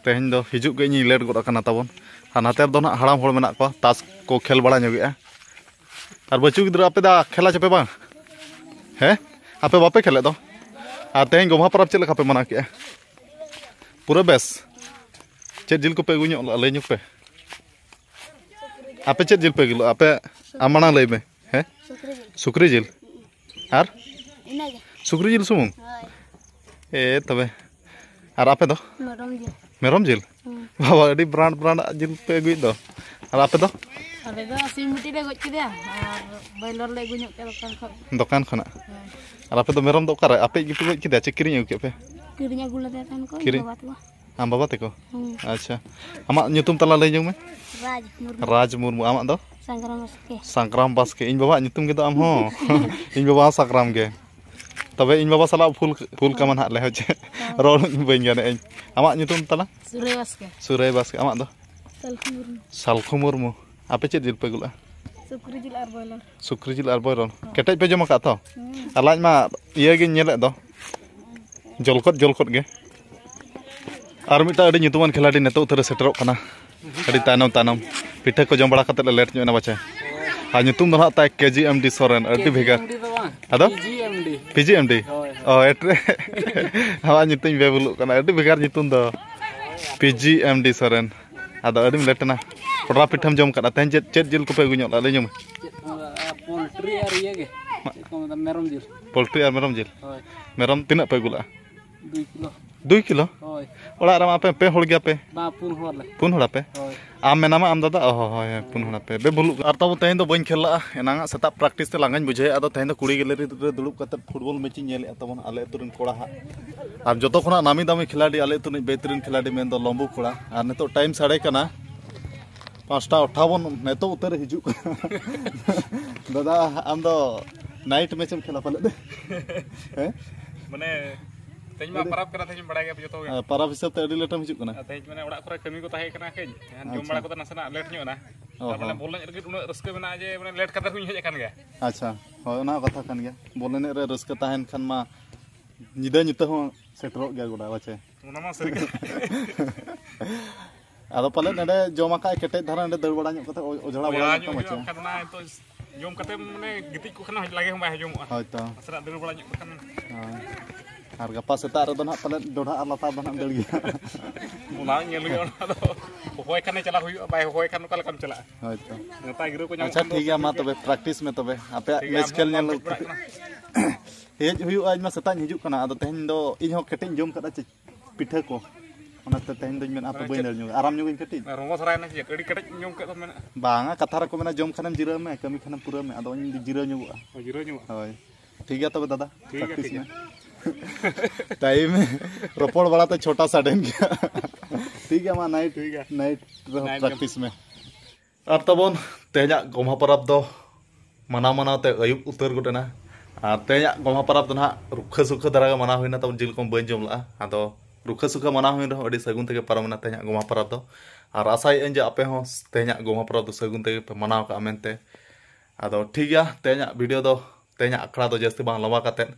ᱛᱮᱦᱮᱧ ᱫᱚ ᱦᱤᱡᱩᱜ ᱜᱮ ᱤᱧᱤᱧ ᱞᱮᱴ ᱜᱚᱫ ᱟᱠᱟᱱᱟ ᱛᱟᱵᱚᱱ᱾ ᱟᱨ ᱱᱚᱛᱮ ᱨᱮᱫᱚ ᱱᱟᱦᱟᱜ ᱦᱟᱲᱟᱢ ᱦᱚᱲ ᱢᱮᱱᱟᱜ ᱠᱚᱣᱟ, ᱛᱟᱥ ᱠᱚ ᱠᱷᱮᱞ ᱵᱟᱲᱟ ᱧᱚᱜᱮᱜᱼᱟ᱾ ᱟᱨ ᱵᱟᱹᱪᱩ ᱜᱤᱫᱽᱨᱟᱹ, ᱟᱯᱮ ᱫᱚ ᱠᱷᱮᱞᱟ ᱪᱮᱯᱮ ᱵᱟᱝ? ᱦᱮᱸ, ᱟᱯᱮ ᱵᱟᱯᱮ ᱠᱷᱮᱞᱮᱫ ᱫᱚ? ᱟᱨ ᱛᱮᱦᱮᱧ ᱜᱚᱢᱦᱟ ᱯᱚᱨᱚᱵᱽ ᱪᱮᱫ ᱞᱮᱠᱟ ᱯᱮ ᱢᱟᱱᱟᱣ ᱠᱮᱜᱼᱟ? ᱯᱩᱨᱟᱹ ᱵᱮᱥ? ᱪᱮᱫ ᱡᱤᱞ ᱠᱚᱯᱮ ᱟᱹᱜᱩ ᱧᱚᱜ ᱞᱮᱜᱼᱟ, ᱞᱟᱹᱭ ᱧᱚᱜ ᱯᱮ? ᱟᱯᱮ ᱪᱮᱫ ᱡᱤᱞ ᱯᱮ ᱟᱹᱜᱩ ᱞᱮᱜᱼᱟ? ᱟᱯᱮ ᱟᱢ ᱢᱟᱲᱟᱝ ᱞᱟᱹᱭ ᱢᱮ᱾ ᱦᱮᱸ? ᱥᱩᱠᱨᱤ ᱡᱤᱞ᱾ ᱥᱩᱠᱨᱤ ᱡᱤᱞ? ᱟᱨ? ᱤᱱᱟᱹᱜᱮ᱾ ᱥᱩᱠᱨᱤ ᱡᱤᱞ ᱥᱩᱢᱩᱝ? ᱦᱳᱭ᱾ ᱮ ᱛᱚᱵᱮ, ᱟᱨ ᱟᱯᱮ ᱫᱚ? ᱢᱮᱨᱚᱢ ᱡᱤᱞ᱾ ᱢᱮᱨᱚᱢ ᱡᱤᱞ? ᱦᱩᱸ᱾ ᱵᱟᱵᱟ, ᱟᱹᱰᱤ ᱵᱨᱟᱱᱰ ᱵᱨᱟᱱᱰ ᱟᱜ ᱡᱤᱞ ᱯᱮ ᱟᱹᱜᱩᱭᱮᱫ ᱫᱚ᱾ ᱟᱨ ᱟᱯᱮ ᱫᱚ? ᱟᱞᱮ ᱫᱚ ᱥᱤᱢ ᱢᱤᱫᱴᱤᱡ ᱞᱮ ᱜᱚᱡ ᱠᱮᱫᱮᱭᱟ ᱟᱨ ᱵᱚᱭᱞᱟᱨ ᱞᱮ ᱟᱹᱜᱩ ᱧᱚᱜ ᱠᱮᱫᱟ ᱫᱚᱠᱟᱱ ᱠᱷᱚᱱ᱾ ᱫᱚᱠᱟᱱ ᱠᱷᱚᱱᱟᱜ? ᱦᱮᱸ᱾ ᱟᱨ ᱟᱯᱮ ᱫᱚ ᱢᱮᱨᱚᱢ ᱫᱚ ᱚᱠᱟᱨᱮ? ᱟᱯᱮ ᱜᱮᱯᱮ ᱜᱚᱡ ᱠᱮᱫᱮᱭᱟ ᱪᱮ ᱠᱤᱨᱤᱧ ᱟᱹᱜᱩ ᱠᱮᱫ ᱯᱮ? ᱠᱤᱨᱤᱧ ᱟᱹᱜᱩ ᱞᱮᱫᱮ ᱛᱟᱦᱮᱱ ᱠᱚ, ᱤᱧ ᱠᱤᱨᱤᱧ? ᱵᱟᱵᱟ ᱛᱟᱠᱚ᱾ ᱦᱩᱸ᱾ ᱟᱪᱪᱷᱟ᱾ ᱟᱢᱟᱜ ᱧᱩᱛᱩᱢ ᱛᱟᱞᱟᱝ ᱞᱟᱹᱭ ᱧᱚᱜ ᱢᱮ᱾ ᱨᱟᱡᱽ ᱢᱩᱨᱢᱩ᱾ ᱨᱟᱡᱽ ᱢᱩᱨᱢᱩ᱾ ᱟᱢᱟᱜ ᱫᱚ? ᱥᱟᱝᱜᱨᱟᱢ ᱵᱟᱥᱠᱮ᱾ ᱥᱟᱝᱜᱨᱟᱢ ᱵᱟᱥᱠᱮ᱾ ᱤᱧ ᱵᱟᱵᱟᱣᱟᱜ ᱧᱩᱛᱩᱢ ᱜᱮᱫᱚ ᱟᱢ ᱦᱚᱸ᱾ ᱤᱧ ᱵᱟᱵᱟ ᱦᱚᱸ ᱥᱟᱝᱜᱨᱟᱢ ᱜᱮ᱾ ᱛᱚᱵᱮ ᱤᱧ ᱵᱟᱵᱟ ᱥᱟᱞᱟᱜ ᱯᱷᱩᱞ, ᱯᱷᱩᱞ ᱠᱟᱢᱟ ᱱᱟᱦᱟᱜ ᱞᱮ, ᱦᱳᱭ ᱪᱮ? ᱦᱳᱭ᱾ ᱨᱚᱲ ᱵᱟᱹᱧ ᱜᱟᱱᱮᱫ ᱟᱹᱧ᱾ ᱟᱢᱟᱜ ᱧᱩᱛᱩᱢ ᱛᱟᱞᱟᱝ? ᱥᱩᱨᱟᱹᱭ ᱵᱟᱥᱠᱮ᱾ ᱥᱩᱨᱟᱹᱭ ᱵᱟᱥᱠᱮ᱾ ᱟᱢᱟᱜ ᱫᱚ? ᱥᱟᱞᱠᱷᱩ ᱢᱩᱨᱢᱩ᱾ ᱥᱟᱞᱠᱷᱩ ᱢᱩᱨᱢᱩ᱾ ᱟᱯᱮ ᱪᱮᱫ ᱡᱤᱞ ᱯᱮ ᱟᱹᱜᱩ ᱞᱮᱜᱼᱟ? ᱥᱩᱠᱨᱤ ᱡᱤᱞ ᱟᱨ ᱵᱚᱭᱞᱟᱨ᱾ ᱥᱩᱠᱨᱤ ᱡᱤᱞ ᱟᱨ ᱵᱚᱭᱞᱟᱨ᱾ ᱦᱳᱭ᱾ ᱠᱮᱴᱮᱡ ᱯᱮ ᱡᱚᱢ ᱟᱠᱟᱫ ᱛᱚ? ᱦᱩᱸ᱾ ᱟᱨ ᱞᱟᱡ ᱢᱟ ᱤᱭᱟᱹ ᱜᱤᱧ ᱧᱮᱞᱮᱫ ᱫᱚ᱾ ᱡᱚᱞᱠᱚᱫ ᱡᱚᱞᱠᱚᱫ ᱜᱮ᱾ ᱟᱨ ᱢᱤᱫᱴᱟᱝ ᱟᱹᱰᱤ ᱧᱩᱛᱩᱢᱟᱱ ᱠᱷᱤᱞᱟᱲᱤ ᱱᱤᱛᱚᱜ ᱩᱛᱟᱹᱨᱮ ᱥᱮᱴᱮᱨᱚᱜ ᱠᱟᱱᱟ᱾ ᱟᱹᱰᱤ ᱛᱟᱭᱱᱚᱢ ᱛᱟᱭᱱᱚᱢ᱾ ᱯᱤᱴᱷᱟᱹ ᱠᱚ ᱡᱚᱢ ᱵᱟᱲᱟ ᱠᱟᱛᱮᱫ ᱞᱮ ᱞᱮᱴ ᱧᱚᱜ ᱮᱱᱟ ᱯᱟᱪᱮ᱾ ᱟᱨ ᱧᱩᱛᱩᱢ ᱫᱚ ᱱᱟᱦᱟᱜ ᱛᱟᱭ ᱠᱮ ᱡᱤ ᱮᱢ ᱰᱤ ᱥᱚᱨᱮᱱ᱾ ᱟᱹᱰᱤ ᱵᱷᱮᱜᱟᱨ᱾ ᱠᱮ ᱡᱤ ᱮᱢ ᱰᱤ ᱫᱚ ᱵᱟᱝ, ᱟᱫᱚ? ᱯᱤ ᱡᱤ ᱮᱢ ᱰᱤ᱾ ᱯᱤ ᱡᱤ ᱮᱢ ᱰᱤ? ᱦᱳᱭ, ᱚ, ᱦᱳᱭ᱾ ᱮᱴᱨᱮ-, ᱟᱢᱟᱜ ᱧᱩᱛᱩᱢ ᱵᱮᱵᱩᱞᱚᱜ ᱠᱟᱱᱟ᱾ ᱟᱹᱰᱤ ᱵᱷᱮᱜᱟᱨ ᱧᱩᱛᱩᱢ ᱫᱚ᱾ ᱯᱤ ᱡᱤ ᱮᱢ ᱰᱤ ᱥᱚᱨᱮᱱ᱾ ᱟᱫᱚ ᱟᱹᱰᱤᱢ ᱞᱮᱴ ᱮᱱᱟ᱾ ᱠᱚᱰᱨᱟ ᱯᱤᱴᱷᱟᱹᱢ ᱡᱚᱢ ᱠᱟᱫᱟ᱾ ᱛᱮᱦᱮᱧ ᱪᱮᱫ, ᱪᱮᱫ ᱡᱤᱞ ᱠᱚᱯᱮ ᱟᱹᱜᱩ ᱧᱚᱜ ᱞᱮᱫᱟ? ᱞᱟᱹᱭ ᱧᱚᱜ ᱢᱮ᱾ ᱪᱮᱫ ᱠᱚ ᱢᱮᱛᱟᱜᱼᱟ? ᱯᱳᱞᱴᱨᱤ ᱟᱨ ᱤᱭᱟᱹ ᱜᱮ᱾ ᱪᱮᱫ ᱠᱚ ᱢᱮᱛᱟᱜᱼᱟ? ᱢᱮᱨᱚᱢ ᱡᱤᱞ᱾ ᱯᱳᱞᱴᱨᱤ ᱟᱨ ᱢᱮᱨᱚᱢ ᱡᱤᱞ? ᱦᱳᱭ᱾ ᱢᱮᱨᱚᱢ ᱛᱤᱱᱟᱹᱜ ᱯᱮ ᱟᱹᱜᱩ ᱞᱮᱫᱼᱟ? ᱫᱩᱭ ᱠᱤᱞᱳ᱾ ᱫᱩᱭ ᱠᱤᱞᱳ? ᱦᱳᱭ᱾ ᱚᱲᱟᱜ ᱨᱮᱢᱟ ᱟᱯᱮ ᱯᱮ ᱦᱚᱲ ᱜᱮᱭᱟᱯᱮ? ᱵᱟᱝ, ᱯᱩᱱ ᱦᱚᱲ ᱞᱮ᱾ ᱯᱩᱱ ᱦᱚᱲ ᱟᱯᱮ? ᱦᱳᱭ᱾ ᱟᱢ ᱢᱮᱱᱟᱢᱟ ᱟᱢ ᱫᱟᱫᱟ? ᱚ, ᱦᱳᱭ, ᱦᱳᱭ, ᱯᱩᱱ ᱦᱚᱲ ᱟᱯᱮ᱾ ᱵᱮ ᱵᱷᱩᱞᱩᱜ ᱠᱟᱱᱟ᱾ ᱟᱨ ᱛᱟᱵᱚ ᱛᱮᱦᱮᱧ ᱫᱚ ᱵᱟᱹᱧ ᱠᱷᱮᱞ ᱞᱟᱜᱼᱟ᱾ ᱮᱱᱟᱝᱟᱜ ᱥᱮᱛᱟᱜ ᱯᱨᱮᱠᱴᱤᱥ ᱛᱮ ᱞᱟᱸᱜᱟᱧ ᱵᱩᱡᱷᱟᱹᱣᱮᱫᱼᱟ᱾ ᱟᱫᱚ ᱛᱮᱦᱮᱧ ᱫᱚ ᱠᱩᱲᱤ ᱜᱮᱞᱟᱨᱤ ᱨᱮ ᱫᱩᱲᱩᱵ ᱠᱟᱛᱮ ᱯᱷᱩᱴᱵᱚᱞ ᱢᱮᱪ ᱤᱧ ᱧᱮᱞᱮᱫᱼᱟ ᱛᱟᱵᱚᱱ, ᱟᱞᱮ ᱟᱹᱛᱩ ᱨᱮᱱ ᱠᱚᱲᱟ ᱦᱟᱸᱜ᱾ ᱟᱨ ᱡᱚᱛᱚ ᱠᱷᱚᱱᱟᱜ ᱱᱟᱢᱤ ᱫᱟᱢᱤ ᱠᱷᱤᱞᱟᱲᱤ, ᱟᱞᱮ ᱟᱹᱛᱩ ᱨᱤᱱᱤᱡ ᱵᱮᱦᱛᱨᱤᱱ ᱠᱷᱤᱞᱟᱲᱤ ᱢᱮᱱᱫᱚ ᱞᱚᱢᱵᱩ ᱠᱚᱲᱟ᱾ ᱟᱨ ᱱᱤᱛᱚᱜ ᱴᱟᱭᱤᱢ ᱥᱟᱲᱮ ᱠᱟᱱᱟ ᱯᱟᱸᱪᱴᱟ ᱟᱴᱷᱟᱵᱚᱱ, ᱱᱤᱛᱚᱜ ᱩᱛᱟᱹᱨ ᱦᱤᱡᱩᱜ ᱠᱟᱱᱟ᱾ ᱫᱟᱫᱟ, ᱟᱢ ᱫᱚ ᱱᱟᱭᱤᱴ ᱢᱮᱪ ᱮᱢ ᱠᱷᱮᱞᱟ ᱯᱟᱞᱮᱫ? ᱦᱮᱸ? ᱢᱟᱱᱮ, ᱛᱮᱦᱮᱧ ᱢᱟ ᱟᱹᱰᱤ ᱯᱟᱨᱟᱵᱽ ᱠᱟᱱᱟ, ᱛᱮᱦᱮᱧ ᱵᱟᱲᱟᱭ ᱜᱮᱭᱟ ᱯᱮ ᱡᱚᱛᱚ ᱜᱮ᱾ ᱦᱮᱸ, ᱯᱟᱨᱟᱵᱽ ᱦᱤᱥᱟᱹᱵ ᱛᱮ ᱟᱹᱰᱤ ᱞᱮᱴ ᱮᱢ ᱦᱤᱡᱩᱜ ᱠᱟᱱᱟ᱾ ᱟᱨ ᱛᱮᱦᱮᱧ ᱢᱟᱱᱮ ᱚᱲᱟᱜ ᱠᱚᱨᱮ ᱠᱟᱹᱢᱤ ᱠᱚ ᱛᱟᱦᱮᱸ ᱠᱟᱱᱟ ᱠᱟᱹᱡ, ᱡᱚᱢ ᱟᱪᱪᱷᱟ᱾ ᱵᱟᱲᱟ ᱠᱚᱫᱚ ᱱᱟᱥᱮᱱᱟᱜ ᱞᱮᱴ ᱧᱚᱜ ᱮᱱᱟ᱾ ᱚ ᱟᱨ ᱢᱟᱱᱮ ᱦᱚᱸ᱾ ᱵᱚᱞ ᱮᱱᱮᱡ ᱨᱮᱜᱮ ᱩᱱᱟᱹᱜ ᱨᱟᱹᱥᱠᱟᱹ ᱢᱮᱱᱟᱜᱼᱟ ᱡᱮ ᱢᱟᱱᱮ ᱞᱮᱴ ᱠᱟᱛᱮ ᱨᱮᱦᱚᱸᱧ ᱦᱮᱡ ᱟᱠᱟᱱ ᱜᱮᱭᱟ᱾ ᱟᱪᱪᱷᱟ, ᱦᱳᱭ, ᱚᱱᱟ ᱠᱟᱛᱷᱟ ᱠᱟᱱ ᱜᱮᱭᱟ᱾ ᱵᱚᱞ ᱮᱱᱮᱡ ᱨᱮ ᱨᱟᱹᱥᱠᱟᱹ ᱛᱟᱦᱮᱱ ᱠᱷᱟᱱ ᱢᱟ ᱧᱤᱫᱟᱹ ᱧᱩᱛᱟᱹ ᱦᱚᱸ ᱥᱮᱴᱮᱨᱚᱜ ᱜᱮᱭᱟ ᱜᱚᱰᱟ, ᱵᱟᱪᱮ? ᱚᱱᱟ ᱢᱟ ᱥᱟᱹᱨᱤ ᱜᱮ᱾ ᱟᱫᱚ ᱯᱟᱞᱮᱫ ᱱᱚᱰᱮ ᱡᱚᱢ ᱟᱠᱟᱫ ᱠᱮᱴᱮᱡ ᱫᱷᱟᱨᱟ, ᱱᱚᱰᱮ ᱫᱟᱹᱲ ᱵᱟᱲᱟ ᱧᱚᱜ ᱠᱟᱛᱮ ᱚ- ᱚᱡᱽᱲᱟ ᱵᱟᱲᱟ ᱵᱚᱭᱦᱟ ᱧᱚᱜ ᱧᱚᱜ ᱠᱟᱜ ᱦᱩᱭᱩᱜᱼᱟ, ᱢᱟᱪᱮ᱾ ᱚᱱᱠᱟ ᱫᱚ ᱱᱟᱜ ᱱᱤᱛᱚᱜ ᱡᱚᱢ ᱠᱟᱛᱮ ᱢᱟᱱᱮ ᱜᱤᱛᱤᱡ ᱠᱚᱜ ᱠᱷᱟᱱ ᱞᱟᱜᱮ ᱦᱚᱸ ᱵᱟᱭ ᱦᱚᱡᱚᱢᱚᱜᱼᱟ᱾ ᱦᱳᱭ ᱛᱚ᱾ ᱱᱟᱥᱮᱱᱟᱜ ᱫᱟᱹᱲ ᱵᱟᱲᱟ ᱧᱚᱜ ᱠᱟᱜ ᱠᱷᱟᱱ᱾ ᱦᱳᱭ᱾ ᱟᱨ ᱜᱟᱯᱟ ᱥᱮᱛᱟᱜ ᱨᱮᱫᱚ ᱱᱟᱦᱟᱜ ᱯᱟᱞᱮᱫ ᱰᱚᱰᱷᱟ ᱟᱨ ᱞᱟᱛᱟᱨ ᱫᱚ ᱱᱟᱦᱟᱜ ᱫᱟᱹᱲ ᱜᱮᱭᱟ᱾ ᱚᱱᱟ ᱧᱮᱞ ᱦᱩᱭᱩᱜᱼᱟ, ᱚᱱᱟ ᱫᱚ ᱦᱚᱦᱚᱭ ᱠᱷᱟᱱᱮ ᱪᱟᱞᱟᱜ ᱦᱩᱭᱩᱜᱼᱟ, ᱵᱟᱭ ᱦᱚᱦᱚᱭ ᱠᱷᱟᱱ ᱚᱠᱟ ᱞᱮᱠᱟᱢ ᱪᱟᱞᱟᱜᱼᱟ? ᱦᱳᱭ ᱛᱚ᱾ ᱱᱮᱣᱛᱟ ᱜᱤᱨᱟᱹ ᱠᱚ ᱧᱟᱢᱚᱜ ᱟᱪᱪᱷᱟ, ᱠᱷᱟᱱ ᱫᱚ ᱴᱷᱤᱠ ᱜᱮᱭᱟ, ᱢᱟ ᱴᱷᱤᱠ ᱜᱮᱭᱟ᱾ ᱛᱚᱵᱮ ᱯᱨᱮᱠᱴᱤᱥ ᱢᱮ ᱛᱚᱵᱮ, ᱟᱯᱮᱭᱟᱜ ᱴᱷᱤᱠ ᱜᱮᱭᱟ, ᱢᱮᱪ ᱟᱢ ᱠᱷᱮᱞ ᱦᱚᱸ ᱧᱮᱞ᱾ ᱵᱟᱢ ᱦᱮᱡ ᱵᱟᱲᱟᱜ ᱠᱟᱱᱟ᱾ ᱦᱮᱡ ᱦᱩᱭᱩᱜᱼᱟ, ᱤᱧ ᱢᱟ ᱥᱮᱛᱟᱜ ᱤᱧ ᱦᱤᱡᱩᱜ ᱠᱟᱱᱟ, ᱟᱫᱚ ᱛᱮᱦᱮᱧ ᱫᱚ ᱤᱧ ᱦᱚᱸ ᱠᱮᱴᱮᱡ ᱤᱧ ᱡᱚᱢ ᱠᱟᱫᱟ ᱪᱮ ᱯᱤᱴᱷᱟᱹ ᱠᱚ, ᱚᱱᱟᱛᱮ ᱛᱮᱦᱮᱧ ᱫᱚᱧ ᱢᱮᱱᱟ ᱦᱟᱯᱮ ᱢᱟᱱᱮ ᱵᱟᱹᱧ ᱪᱮᱫ? ᱫᱟᱹᱲ ᱧᱚᱜᱟ, ᱟᱨᱟᱢ ᱧᱚᱜ ᱤᱧ ᱠᱟᱹᱴᱤᱡ᱾ ᱨᱚᱢᱚ ᱥᱟᱨᱟᱭᱮᱱᱟ ᱪᱮᱫ? ᱟᱹᱰᱤ ᱠᱮᱴᱮᱡ ᱡᱚᱢ ᱠᱮᱫ ᱫᱚ ᱢᱮᱱᱟ᱾ ᱵᱟᱝᱟ, ᱠᱟᱛᱷᱟ ᱨᱮᱠᱚ ᱢᱮᱱᱟ, ᱡᱚᱢ ᱠᱷᱟᱱᱮᱢ ᱡᱤᱨᱟᱹᱜ ᱢᱮ, ᱠᱟᱹᱢᱤ ᱠᱷᱟᱱᱮᱢ ᱯᱩᱨᱟᱹᱣ ᱢᱮ, ᱟᱫᱚ ᱤᱧ ᱫᱚ ᱡᱤᱨᱟᱹᱣ ᱧᱚᱜᱚᱜᱼᱟ᱾ ᱦᱳᱭ, ᱡᱤᱨᱟᱹᱣ ᱧᱚᱜᱚᱜᱼᱟ᱾ ᱦᱳᱭ, ᱴᱷᱤᱠ ᱜᱮᱭᱟ ᱛᱚᱵᱮ ᱫᱟᱫᱟ, ᱴᱷᱤᱠ ᱜᱮᱭᱟ, ᱯᱨᱮᱠᱴᱤᱥ ᱴᱷᱤᱠ ᱢᱮ᱾ ᱜᱮᱭᱟ᱾ ᱴᱟᱭᱤᱢ ᱨᱚᱯᱚᱲ ᱵᱟᱲᱟᱛᱮ ᱪᱷᱚᱴᱟ ᱥᱟᱰᱮᱱ ᱜᱮᱭᱟ᱾ ᱴᱷᱤᱠ ᱜᱮᱭᱟ, ᱢᱟ ᱱᱟᱭᱤᱴ, ᱴᱷᱤᱠ ᱜᱮᱭᱟ᱾ ᱱᱟᱭᱤᱴ ᱨᱮᱦᱚᱸ ᱱᱟᱭᱤᱴ ᱜᱮᱢ᱾ ᱯᱨᱮᱠᱴᱤᱥ ᱢᱮ᱾ ᱟᱨ ᱛᱟᱵᱚᱱ ᱛᱮᱦᱮᱧᱟᱜ ᱜᱚᱢᱦᱟ ᱯᱚᱨᱚᱵᱽ ᱫᱚ ᱢᱟᱱᱟᱣ ᱢᱟᱱᱟᱣ ᱛᱮ ᱟᱹᱭᱩᱵ ᱩᱛᱟᱹᱨ ᱜᱚᱫ ᱮᱱᱟ᱾ ᱟᱨ ᱛᱮᱦᱮᱧᱟᱜ ᱜᱚᱢᱦᱟ ᱯᱚᱨᱚᱵᱽ ᱫᱚ ᱱᱟᱦᱟᱜ ᱨᱩᱠᱷᱟᱹ ᱥᱩᱠᱷᱟᱹ ᱫᱷᱟᱨᱟ ᱜᱮ ᱢᱟᱱᱟᱣ ᱦᱩᱭᱱᱟ ᱛᱟᱵᱚᱱ, ᱡᱤᱞ ᱠᱚ ᱵᱟᱹᱧ ᱡᱚᱢ ᱞᱮᱜᱼᱟ᱾ ᱟᱫᱚ ᱨᱩᱠᱷᱟᱹ ᱥᱩᱠᱷᱟᱹ ᱢᱟᱱᱟᱣ ᱦᱩᱭ ᱨᱮᱦᱚᱸ ᱟᱹᱰᱤ ᱥᱟᱹᱜᱩᱱ ᱛᱮᱜᱮ ᱯᱟᱨᱚᱢᱮᱱᱟ ᱛᱮᱦᱮᱧᱟᱜ ᱜᱚᱢᱦᱟ ᱯᱚᱨᱚᱵᱽ ᱫᱚ᱾ ᱟᱨ ᱟᱥᱟᱭᱮᱫ ᱟᱹᱧ ᱡᱮ ᱟᱯᱮ ᱦᱚᱸ ᱛᱮᱦᱮᱧᱟᱜ ᱜᱚᱢᱦᱟ ᱯᱚᱨᱚᱵᱽ ᱫᱚ ᱥᱟᱹᱜᱩᱱ ᱛᱮᱜᱮ ᱯᱮ ᱢᱟᱱᱟᱣ ᱠᱟᱜᱼᱟ ᱢᱮᱱᱛᱮ᱾ ᱟᱫᱚ ᱴᱷᱤᱠ ᱜᱮᱭᱟ, ᱛᱮᱦᱮᱧᱟᱜ ᱵᱷᱤᱰᱤᱭᱳ ᱫᱚ, ᱛᱮᱦᱮᱧᱟᱜ ᱟᱠᱷᱲᱟ ᱫᱚ ᱡᱟᱹᱥᱛᱤ ᱵᱟᱝ ᱞᱚᱢᱵᱟ ᱠᱟᱛᱮᱫ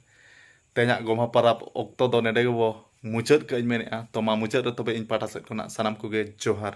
ᱛᱮᱦᱮᱧᱟᱜ ᱜᱚᱢᱦᱟ ᱯᱚᱨᱚᱵᱽ ᱚᱠᱛᱚ ᱫᱚ ᱱᱮᱰᱮ ᱜᱮᱵᱚ ᱢᱩᱪᱟᱹᱫ ᱠᱟᱜ ᱤᱧ ᱢᱮᱱᱮᱫᱼᱟ᱾ ᱛᱚ ᱢᱟ ᱢᱩᱪᱟᱹᱫ ᱨᱮ ᱛᱚᱵᱮ ᱤᱧ ᱯᱟᱦᱴᱟ ᱥᱮᱫ ᱠᱷᱚᱱᱟᱜ ᱥᱟᱱᱟᱢ ᱠᱚᱜᱮ ᱡᱚᱦᱟᱨ᱾